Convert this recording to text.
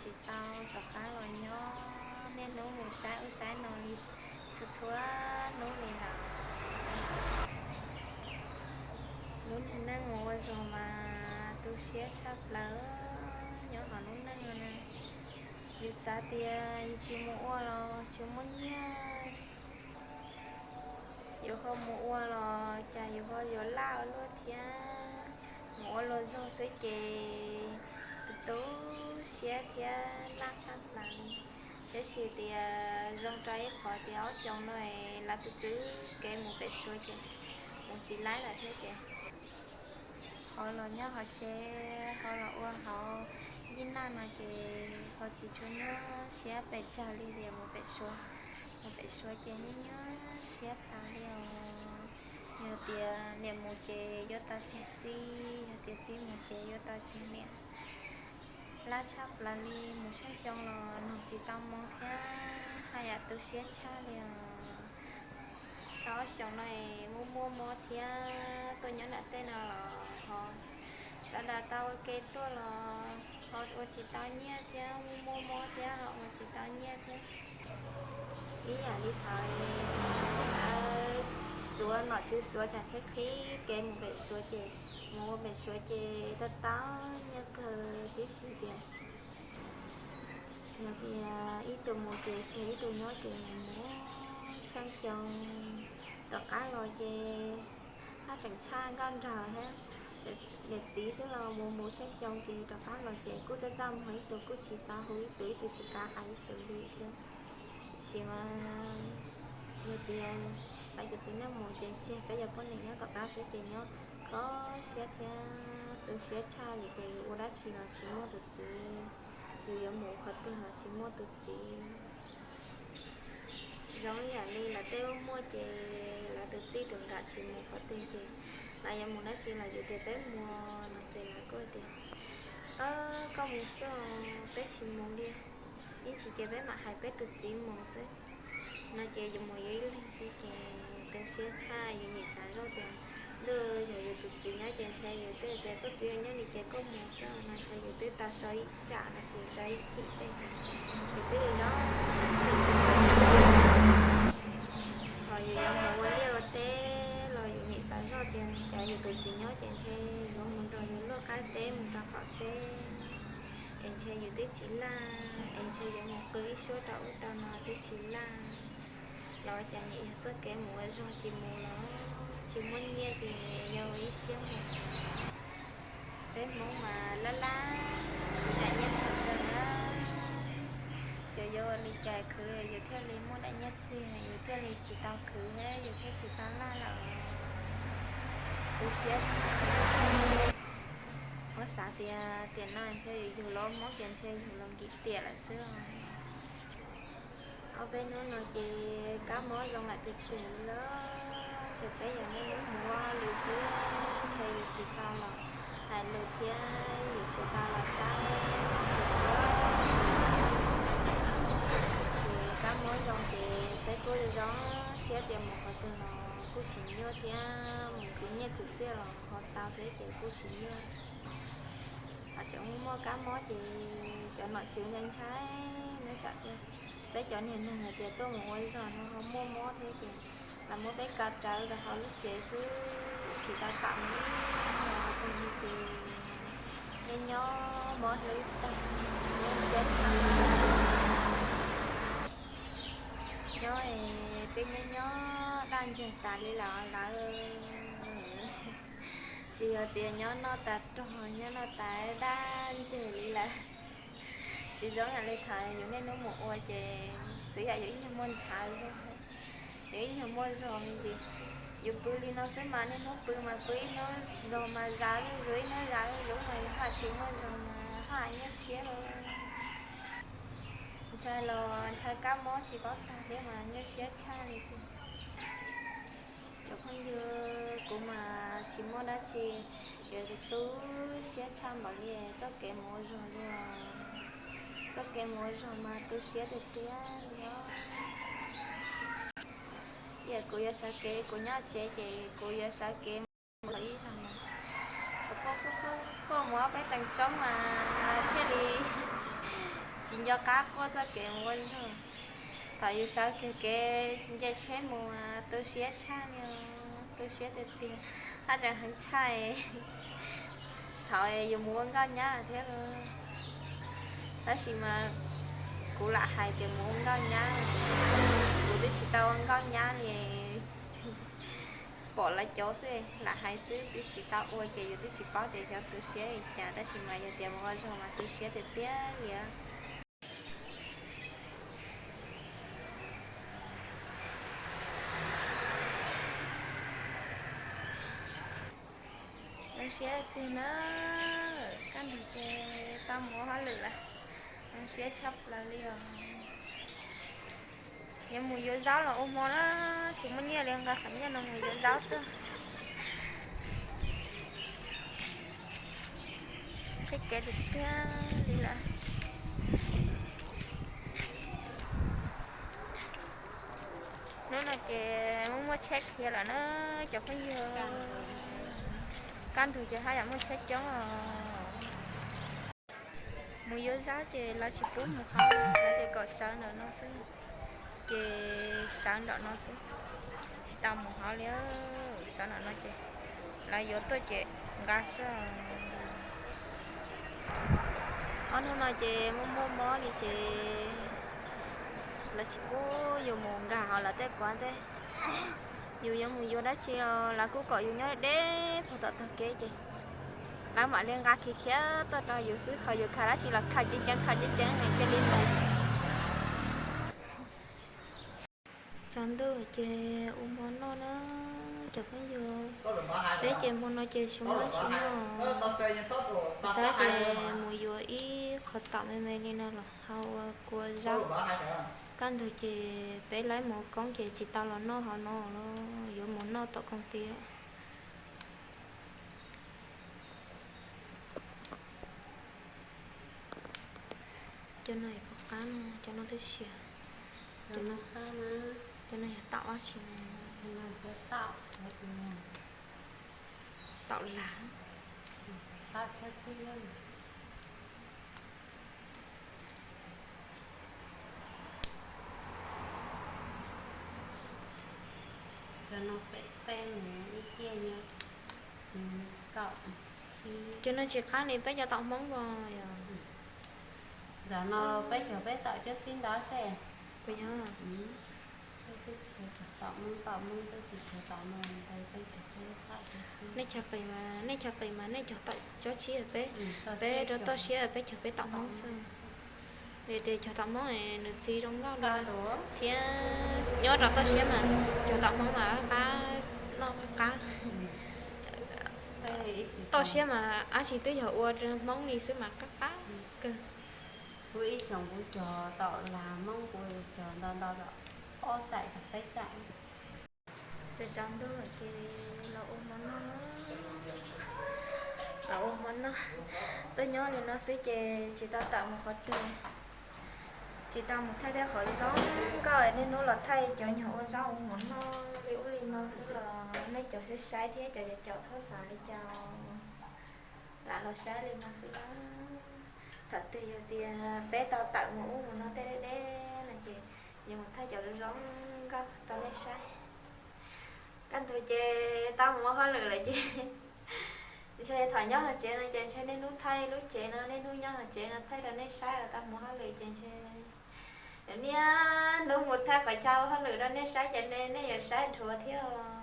tsis tau rov qab los nyob niaj hnub mus saib ub saib no li txhua txhua hnub li lawm. Lub neej mus ua zog mas tu siab tshaj plaws. Nyob hauv lub neej no na, yus xav tias yus tsis mus ua los tsis muaj nyiaj, yus ho mus ua los cas yus ho yuav laj ua luaj thiab. Mus ua luag zog xwb ces tu siab thiab laj tshaj plaws. Tab sis tias zoo rau ib qhov tias ob xyoos no lawv txwv txwv kev mus pem Suav ces mus tsis laib lawm thiab ces ho los nyob hauv tsev, ho los ua hauv yij naj no ces ho tsis tshua nyuaj siab pes tsawg li tias mus pem Suav. Mus pem Suav ces nyuaj nyuaj siab tas li os. Yog tias niam mus ces yuav tau tseg txiv, yog tias txiv mus ces yuav tau tseg niam. Laj tshaj plaws li, mus tshaj xyoo los nug tsis tau moo thiab, haj yam tu siab tshaj li os. Tau ob xyoos no es muaj muaj mob thiab tuaj nyob nram tej no los ho sawv daws tau ua ke tuaj los ho ua tsis tau nyiaj thiab, muaj muaj mob thiab ho ua tsis tau nyiaj thiab. Ib yam li thaum Suav nom tswv Suav tseem qhib qhib kev mus pem Suav ces mus ua pem Suav ces tau tau nyiaj kawg tib si tias yog tias ib tug mus ces tseg ib tug nyob ces mus mus tshaj xyoo, rov qab los ces haj tseem tshaj nkauj nraug thiab. Niam txiv xwb los mus mus tshaj xyoo ces rov qab los ces kuj txaj txaj muag ib tug kuj tsis xav hu ib tug, ib tug tsis kav hais ib tug li thiab. Tiam sis mas yog tias peb cov txiv neej mus ces tseg peb cov poj niam nyob tom qab xwb ces nyob kho siab thiab tu siab tshaj vim tias yus ua dab tsi los tsis muaj tus txiv, yus yuav mus qhov twg los tsis muaj tus txiv. Zoo ib yam li lawv tej muaj muaj ces lawv tus txij tus nkawm tsis mus qhov twg ces lawv yuav mus dab tsi los yus tias peb mus no ces lawv kuj tias, Koj mus xwb, peb tsis mus li, ib tsam ces peb mam hais peb tus txiv mus xwb. No ces yus mus yus ib leeg xwb ces tu siab tshaj, yus nim xav zoj tias ntuj, yog yus tus txiv nyob ces ntshe yus twb tias koj txiv nyob li ces koj mus xwb no ntshe yus twb tau so ib tsam los sis so ib chim tej ces yus twb zoo siab tsis tau. Ho yus yuav mus ua liaj ua teb los yus nim xav zoj tias cas yus tus txiv nyob ces ntshe yuav mus nrog yus luaj qab teb mus rau qaum teb, es ntshe yus twb tsis laj, es ntshe yuav mus qw ib suab rau ub rau no twb tsis laj. Los cas nim yog txoj kev mus ua zog tsis mus los tsis muaj nyiaj ces yog ua ib siab mus. Peb Hmoob mas laj laj daim nyiaj txiag kawg na. Xyov yuav ua li cas khwv yus thiaj li muaj daim nyiaj txiag, yus thiaj li tsis tau khwv thiab yus thiaj tsis tau laj lawm. Tu siab tshaj. Muab xav tias tiam no ntshe yus los Hmoob ces ntshe yus los nkim tiam lawm xwb. Ob peb hnub no ces kab mob zoo lam tiag tiag li lawm, ces peb yog niaj hnub mus ua hauj lwm xwb, ntshe yus tsis tau los hais lus thiab yus tsis tau los saib. Ces kab mob zoo ces peb kuj zoo siab tias mus qhov twg los kuj tsis nyuaj thiab, mus khwv nyiaj khwv txiaj los ho tau thiab ces kuj tsis nyuaj. Thaum tseem muaj kab mob ces cov nom tswv ntshai ntshai na, tsam tias peb cov niag neeg hais tias tuaj mus ua zog no ho muaj mob thiab ces lawv muab peb kaw rawv rau hauv lub tsev xwb, tsis tau tawm mus ib zaug twg li ces nyob nyob mob hlwb tag, nyuaj siab tshaj. Nyob es twb nyob nyob daj ntseg tas li lawm lawv, tsis yog tias nyob noj tas rog, nyob noj tas daj ntseg li lawm. Tsis zoo yam li thaum yus niaj hnub mus ua ces xwv yam yus ib nyuag muaj ntshav zog, yus ib nyuag muaj zog me ntsis. Yus pw li no xwb mas niaj hnub pw mas pw ib hnub zog mas zam zuj zus, ib hnub zam zuj zus mas yus haj tsis muaj zog mas haj nyuaj siab lawm. Ntshai los ntshai kab mob tsis paub tag thiab mas nyuaj siab tshaj li tiag. Cov phooj ywg, kuv mas tsis muaj dab tsi, yuav tu siab tshaj npaum li txoj kev mus ua zog li os. Txoj kev mus ua zog mas tu siab tiag tiag li os. Yam kuv yuav sawv kev, kuv nyob tsev ces kuv yuav sawv kev mus ib zaug mas kuv quaj quaj mus ob peb teev tsoob mas thiaj li Tsis nco qab quaj txoj kev mus ua zog. Thaum yus sawv kiag kev nce tsheb mus mas tu siab tshaj li, tu siab tiag tiag, haj tseem heev tshaj thaum yus mus ua nkauj nyab thiab lauj. Tab sis mas kuv lam hais tias mus ua nkauj nyab, kuv twb tsis tau ua nkauj nyab li. Pom lawv cov xwb lam hais xwb, twb tsis tau ua ces yus twb tsis paub tias xyov tu siab li cas, tab sis mas yog tias mus ua zog mas tu siab tiag tiag li. Zoo siab tiag na, kaj ntug ces tau mus ua hauj lwm lawm, zoo siab tshaj plaws li os. Yuav mus yuav zaub los ua hmo na, tsis muaj nyiaj li, nqa qhov nyiaj no mus yuav zaub xwb. Txhij kev tiag tiag li lawm. Hnub no ces muaj muaj tsheb khiav lawm na cov phooj ywg. Kaj ntug ces haj yam muaj tsheb coob os. Mus yuav zaub ces lawv tsis pub mus hauv, lawv tias kom sawv nram no xwb, ces sawv nram no xwb, tsis tau mus hauv li. Sawv nram no ces lawv yuav tuaj ces nqa xwb. Ob hnub no ces muaj muaj mob li ces lawv tsis pub yus mus nkag hauv lawv tej kuav ntej. Yus yuav mus yuav dab tsi los lawv kuj kom yus nyob deb puag tom tog kev ces lawv mam li nqa khiav khiav tuaj rau yus xwb, ho yus khav dab tsi los khav ceev ceev khav ceev ceev es cia li mus. Tsaus ntuj ces ua hmo noj na cov phooj ywg. Peb ces hmo no ces tsis muaj dab tsi noj, tab ces mus yuav ib qho taum me me li no los hau ua kua zaub. Kaj ntug ces peb laib mus koob ces tsis tau los noj hauv no los yuav mus noj tom koom ti. Cov no yog pom qab no, cov no twb siav. Cov no yog taum dab tsi no? Taum las. Cov no tsis qab li peb cov taum Hmoob os yog? Ntawm no peb cog peb taum cuab txib ntawd xwb. Puas yog? Nej chaw qis mas, nej chaw qis mas nej cog taum cuab txib, peb rau toj siab peb cog peb taum Hmoob xwb. Vim tias cog taum Hmoob es nws txiv zoo nkauj dua thiab nyob rau toj siab mas cog taum Hmoob mas qab, noj qab. Toj siab mas dab tsi twb yog ua Hmoob li xwb mas qab qab kawg. Kuv ib xyoos kuv cog taum las Hmoob kuv cog ntau ntau, ob txaim txog peb txaim. Tsaus ntuj ces los ua hmo noj, los ua hmo noj. Tuaj nyob li no xwb ces tsis tau tawm mus qhov twg, tsis tau mus thaij tej qhov zoo nkauj, niaj hnub los thaij cov nyuag ua zaub ua hmo noj li ub li no xwb los nej cov saib saib thiab cov caum txhob xav li cas. Lam los saib li no xwb na. Thaum twg yog tias peb tau tawm mus ub mus no tej deb deb no ces yuav mus thaij cov zoo nkauj rau nej saib. Kaj ntug ces tau mus ua hauj lwm lawm ces ntshe thaum nyob hauv tsev no ces ntshe niaj hnub thaij lub tsev no, niaj hnub nyob hauv tsev no thaij rau nej saib. Tau mus ua hauj lwm ces ntshe niaj hnub mus thaij qhov chaw ua hauj lwm rau nej saib ces nej yuav saib dhuav thiab.